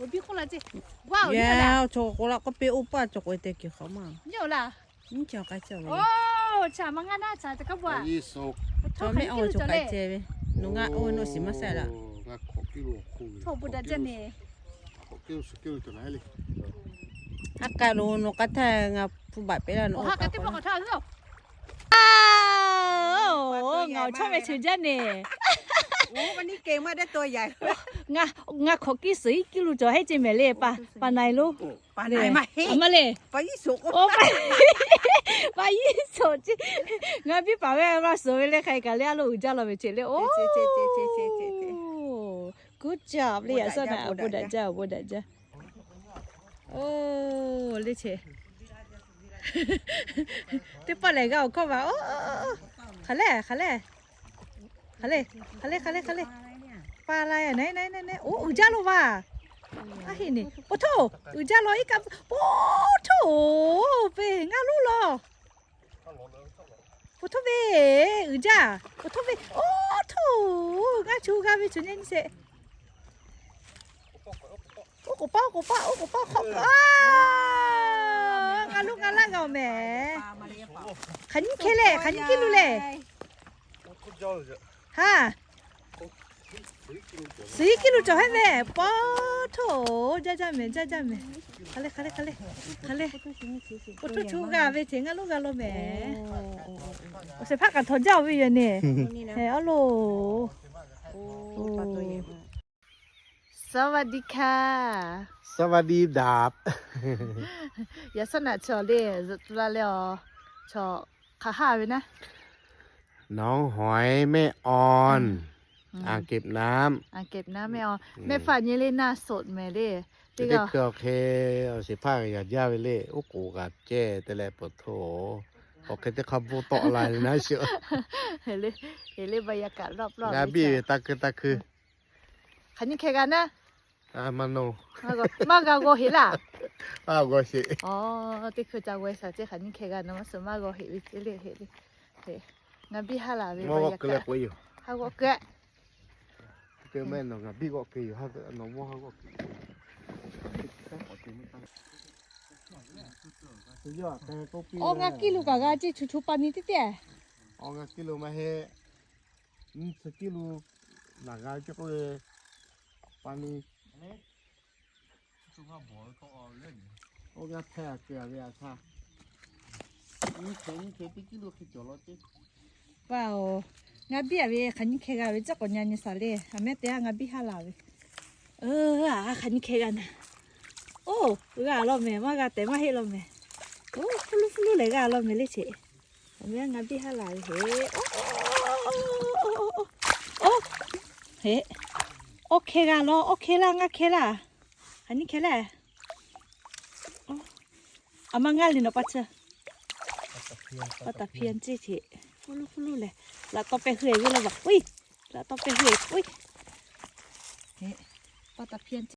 Biˇ k'oˆ la ceˇ. Wow, ya, chaw k'o la k'oˆ piˇ oˇ paˇ chaw k'o te kiˬ hk'awꞈ maˇ. Nyi awˬ k'ai caˇ ve. Oˇ, cha ma ngaˇ naˇ cha te kaꞈ baˬ. Chaw mehˆ awˬ chaw k'ai ceh ve. Nawˬ ngaˇ oˇ ve nawˬ shiˍ maˇ saˍ laˇ. Hk'awꞈ bon daꞈ jaˇ neˇ. Ha k'a lo nawˬ k'a htaˇ ngaˬ hpu baꞈ peꞈ laˇ nawˬ. Ngaˬ awˬ chawˇ meh cheuˬ jaˇ neˇ. Ngaˬ hk'awꞈ kiˇ suhˍ iˉ kiˇ lo cawˬ heˆ ceˇ mehˍ le. Pa na e lo. Maˇ le. Pa iˉ soˍ ceˇ. Ngaˬ biˇ paˍ ve maˇ suhˍ ve le hk'a kaꞈ le a lo uiˍ jaˇ law ve ceˇ le. Oˇ, good job le. Yaꞈ suhˉ na awˬ bon daꞈ jaˇ, awˬ bon daꞈ jaˇ. Oˇ, le ceˇ. Teˇ pawˆ lehˬ g'a awˬ hkawˇ vaˬ. Oˇ, hk'aˬ le, hk'aˬ le. Hk'aˬ le, hk'aˬ le, hk'aˬ le, hk'aˬ le. Pa la e na na na na. Oˇ, uiˍ jaˇ lo vaˬ. A heˆ neˇ. Oˇ htoˇ, uiˍ jaˇ lo iˉ kaˆ. Oˇ htoˇ, oˇ ve ngaˇ loˉ law. Oˇ htoˇ ve, uiˍ jaˇ. Oˇ htoˇ ve, oˇ htoˇ, ngaˇ chu g'a ve chaw nyi nyi sheˍ. Oˇ k'oˍ paˇ, oˇ k'oˍ paˇ, oˇ k'oˍ paˇ hk'awꞈ. Ngaˇ loˉ ngaˇ laˇ g'a awˬ mehˍ. Hk'aˬ nyiˇ hkeh le, hk'aˬ nyiˇ kiˇ lo le. Ha, suhˍ iˉ kiˇ lo cawˬ heˆ ve. Paw htoˇ, jaˇ jaˇ mehˍ, jaˇ jaˇ mehˍ. Hk'aˬ le, hk'aˬ le, hk'aˬ le, hk'aˬ le. Oˇ htoˇ chu g'a ve ceˇ ngaˇ loˉ g'a law mehˍ. Awˬ shehˍ hpaˇ k'aꞈ htawꞈ jaˇ oˬ ve yoˬ neˇ. Awˬ loˬ. สวัสดีค่ะ สวัสดีครับ Yaꞈ suhˉ naꞈ chaw le zuhꞈ tu la le aˬ, chaw hk'aˬ haˉ ve naˉ. หนองหอยแม่ออน อ่างเก็บน้ำ อ่างเก็บน้ำแม่ออน mehˆ hpaˇ nyi le naˇ soꞈ mehˍ le. Teˇ hkui awˬ hk'e awˬ shehˍ hpaˇ g'a jaˇ ve le. Oˉ k'oˍ kaꞈ ceh te leh ปวดท้อง awˬ hk'e teˇ hk'a bon tawˆ la le naˉ sheˍ. เห็นเลยบรรยากาศรอบๆ Ngaˬ biˇ ve taˇ hkui taˇ hkui. Hk'aˬ nyiˇ hkeh g'a naˉ. Maˇ g'a g'aw heˆ laˇ. Teˇ hkui ca g'aw e shaˍ ceˇ hk'aˬ nyiˇ hkeh g'a naˉ maˇ suhˍ maˇ g'aw heˆ ve ceˇ le heˆ le. Ngaˬ biˇ haˉ laˬ ve. Maˇ g'aw keu leh k'oˆ yoˬ. Haˉ g'aw keu. Keu mehˆ nawˬ ngaˬ biˇ g'aw keu yoˬ. Haˉ nawˬ mawˇ haˉ g'aw keu. Awˬ ngaˇ kiˇ lo kaꞈ g'a ceˇ, chu chu pa ni teˇ teˇ. Awˬ ngaˇ kiˇ lo maˇ heˆ. Nyiˇ chi kiˇ lo naˬ g'a ceˇ k'oˆ ve, pa ni. Oˇ g'aˇ hpehˇ a keu a ve a htaˇ. Nyiˇ hkeh nyiˇ hkeh teˇ kiˇ lo hk'e cawˬ law ceˇ. Paˇ oˬ, ngaˬ biˇ a ve hk'aˬ nyiˇ hkeh g'a ve ceˇ k'awꞈ nyi nyi shaˍ le. A mehˉ te a ngaˬ biˇ haˉ laˬ ve. Aˬ, hk'aˬ nyiˇ hkeh g'a naˉ. Oˇ, g'a law mehˍ, maˇ g'a tehꞈ maˇ heˆ law mehˍ. Oˇ, hpuˇ luˉ hpuˇ luˉ lehˬ g'a law mehˍ le ceˇ. Awˬ mehˉ ngaˬ biˇ haˉ laˬ ve heˆ. Oˇ, heˆ. Awˇ hkeh g'a law, awˇ hkeh laˇ, ngaˇ hkeh laˇ. Hk'aˬ nyiˇ hkeh le. A ma ngaˇ le nawˬ pa tcuh. Pa taˍ hpiˇ ceˇ ceˇ. Hpuˇ luˉ hpuˇ luˉ lehˬ, laꞈ taw pehˇ hui ve laˇ baˬ. Uiˉ, laꞈ taw pehˇ hui. Uiˉ, pa taˍ hpiˇ